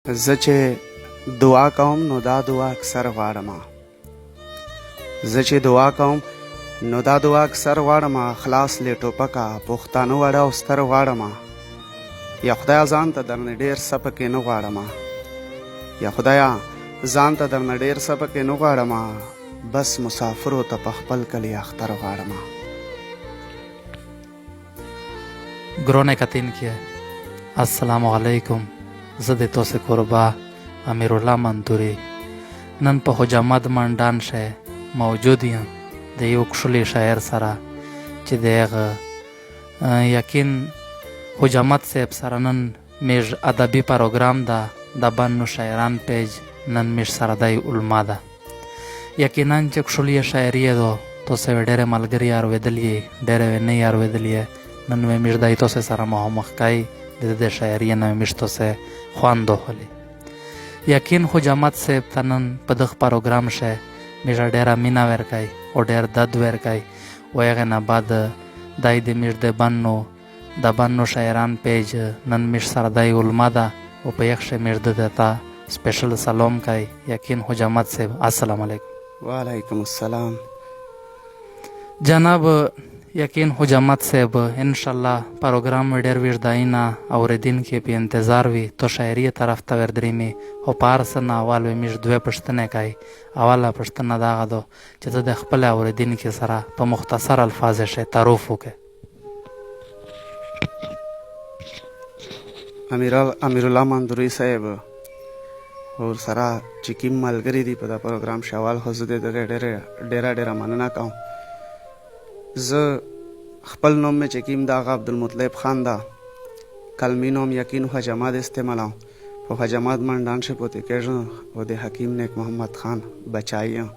زه چې دعا کوم نو دا دعا اکثر غواړم، زه چې دعا کوم نو دا دعا اکثر غواړم، خلاص لې ټوپکه پښتانه واړه او ستر غواړم. یا خدایا ځان ته درنه ډېر څه پکې نه غواړم، یا خدایا ځان ته درنه ډېر څه پکې نه غواړم، بس مسافرو ته په خپل کلي اختر غواړم. ګرانه کتونکیه السلام علیکم، زه د تاسو کوربه امیرالله منتوري. نن په حجامت منډان شه موجود یم د یو کښلي شاعر سره چې د هغه یقین حجامت صاحب سره نن میږ ادبي پروګرام ده د بنو شاعران پیج نن میږ سره دی علما ده. یقینا چې کښلې شاعري یې دو تاسو یې ډېرې ملګري اورېدلي، ډېرې یې نه اورېدلي. نن وې میږ دی تاسو سره مخامخ کوي د ده د شاعري نه میږ تاسو خوند وخلي. یقین خو جماعت صاحب ته نن په دغه پروګرام شه میږ ډېره مینه ورکوي او ډېر دد ورکوي او هغې نه بعد دی د میږ د بنو د بنو شاعران پیج نن میږ سره دی علما ده او په یخ شه میږ ده ته سپیشل سلام کوي. یقین حجامت صاحب السلام علیکم. وعلیکم السلام. جناب یقین حجامت صاحب، انشاءالله پروګرام مې ډېر ویږداینه اورېدونکي په انتظار وي تو شاعري طرف ته وردرېمي، خو په هر څه نه اول وې میږ دوې پوښتنې کوي. اوله پوښتنه دغه ده چې ته د خپل اورېدونکي سره په مختصر الفاظ شه تعارف وکړې. امیرالله مندوري صاحب اور سره چې کوم ملګري دي په دا پروګرام شوال، خو زه د دغه ډېره ډېره ډېره مننه کوم. زه خپل نوم مې چې کوم دا هغه عبدالمطلب خان ده، قلمي نوم یقین حجماد استعمالوم، په حجماد منډان شي پوتې کېږم او د حکیم نیک محمد خان بچای یم.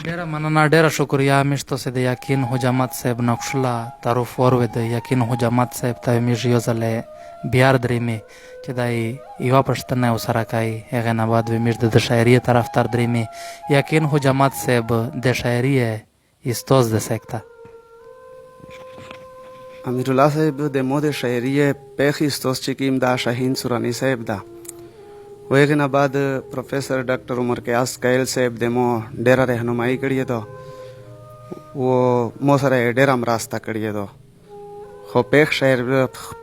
ډېره مننه، ډېره شکریه. میږ تاسې د یقین حجامت صاحب نه کښله تعارف واورېد. یقین حجامت صاحب ته میږ یو ځلې بیا درېمې چې دی یوه پوښتنه ورسره کوي، هغې نه بعد به میږ د ده شاعري طرف ته درېمې. یقین حجامت صاحب د شاعري استاد د سکته. امیرالله صاحب د مو د شاعري پېښې استاد چې کیم دا شاهین سوراني صاحب ده، و هغې نه بعد پروفیسر ډاکټر عمر قیاس قیل صاحب د مو ډېره رهنمایي کړې ده و مو سره یې ډېره مرسته کړې ده. خو پېښ شاعر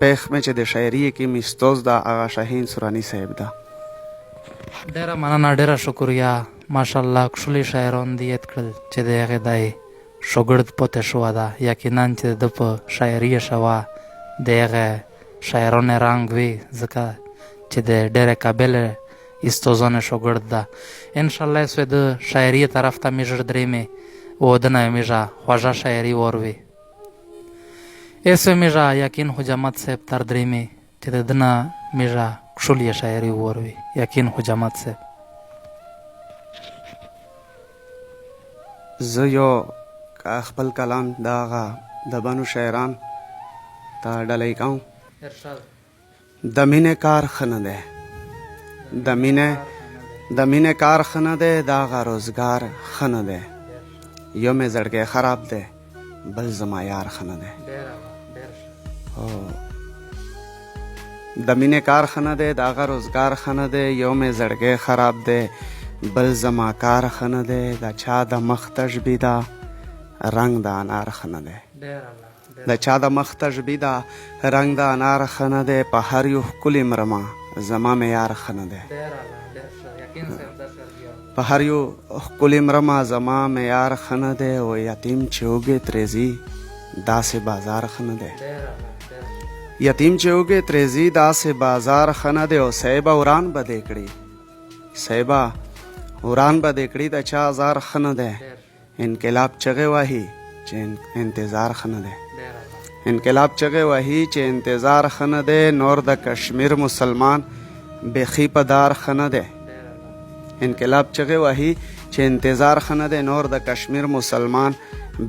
پېښ مې چې د شاعري کې مې استاد ده هغه شاهین سوراني صاحب ده. ډېره مننه، ډېره شکریه. ماشاءالله کښلي شاعران دي یاد کړل چې د هغې دی شوګړد پاتې شوه ده. یقینا چې د ده په شاعري شوه د هغې شاعرانې رنګ وي، ځکه چې د ډېرې قابلې استادانې شاګرد ده. انشاءالله سوې د شاعري طرف ته مې ژر درېمې او د نه میږه خوږه شاعري وروي. ایسو میږه یقین حجامت صاحب تر درېمې چې د ده نه میږه کښلې شاعري وروي. یقین حجامت صاحب. زه یو خپل کلام د هغه د بنو شاعران ته ډلۍ کوم. ارشاد. د مینې کار ښه نه دی، د مینې د مینې کار ښه نه دی، د هغه روزګار ښه نه دی. یو مې زړګی خراب دی، بل زما یار ښه نه دی. د مینې کار ښه نه دی، د هغه روزګار ښه نه دی. یو مې زړګی خراب دی، بل زما کار ښه نه دی. د چا د مخ تشبیه ده، رنګ د انار ښه نه دی. د چا د مخ تشبیه ده، رنګ د انار ښه نه دی. په هر یو ښکلي مرمه زما معیار ښه نه دی. په هر یو ښکلي مرمه زما معیار ښه نه دی. او یتیم چې وږی ترې ځي داسې بازار ښه نه دی. یتیم چې وږی ترې ځي داسې بازار ښه نه دی. او صاحبه وران به دې کړي، صاحبه وران به دې کړي، د چا ازار ښه نه دی. انقلاب چغې وهي چې انتظار ښه نه دی. انقلاب چغې وهي چې انتظار ښه نه دی. نور د کشمیر مسلمان بیخي په دار ښه نه دی. انقلاب چغې وهي چې انتظار ښه نه دی. نور د کشمیر مسلمان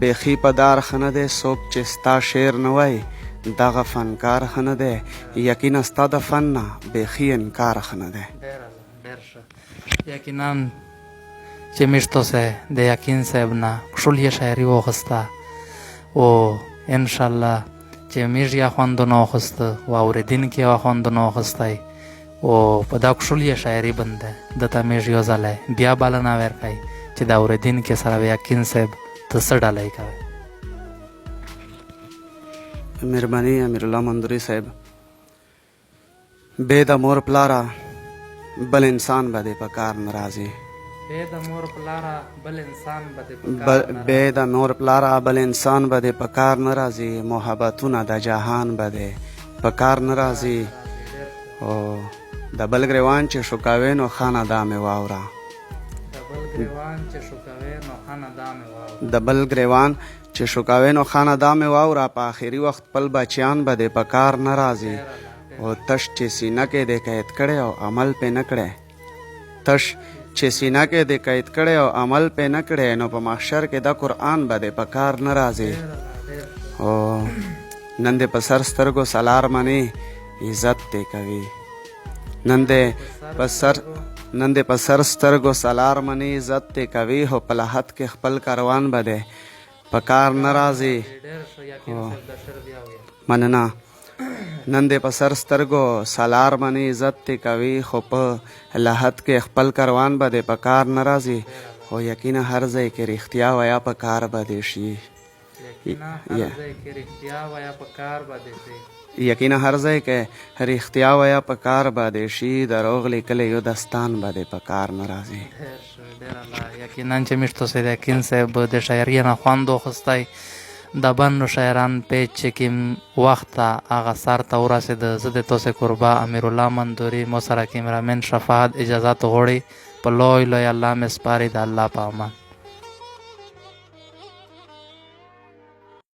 بیخي په دار ښه نه دی. څوک چې ستا شعر نه وایي دغه فنکار ښه نه دی. یقینا ستا د فن نه بیخي انکار ښه نه دی. یقینا چې موږ تاسو د یقین صاحب نه کښلې شاعري واخیسته او انشاءالله چې چې میږ یا خوندونه وخسته و اورېدونکي یې خوندونه وخستی او په دا کښل یې شاعري بنده ده ته میږ یو ځلی بیا بلنه ورکړئ چې د اورېدونکي سره یقین صاحب ته څه ډالۍ کوې. مهرباني امیرالله مندوري صاحب. بې د مور پلاره بل انسان به دې په کار نه راځي. بې د مور پلاره بل انسان به دې په کار نه بې د مور پلاره بل انسان به دې په کار نه راځي، محبتونه د جهان به دې په کار نه راځي. او د بل ګریوان چې شوکاوې نو خانه دا مې واوره. د بل ګریوان چې شوکاوې نو خانه دا مې واوره. د بل ګریوان چې شوکاوې نو خانه دا مې واوره، په اخري وخت خپل بچیان به دې په کار نه راځي. او تش چې سینه کې دې قید کړی او عمل پې نه کړی، تش چې سینه کې دې قید کړی او عمل پې نه کړی، نو په محشر کې دا قرآن به دې په کار نه راځي. او نن دې په سر سترګو سلار منې عزت دې کوي، نن دې په سر نن دې په سر سترګو سلار منې عزت دې کوي، خو په لحد کې خپل کاروان به دې په کار نه راځي. مننه. نن دې په سر سترګو سالار منې عزت دې کوي، خو په لحد کې خپل کاروان به دې په کار نه راځي. خو یقینا هر ځای کې رښتیا ویا په کار به دې شي. یقینا هر ځای کې رښتیا ویا په کار به دې شي. یقینا هر ځای کې رښتیا ویا په کار به دې شي، دروغ لیکلی یو دستان به دې په کار نه راځي. ډېر الله یقینا چې موږ تاسو د یقین صاحب د شاعري نه خوند واخیستی. د بنو شاعران پیج چې کوم وخت ته هغه سر ته ورسېده. زه د تاسو کوربه امیرالله مندوري، مو سره کیمرامین شفاعت اجازت غواړي. په لوی لوی الله مې سپاري، د الله په امان.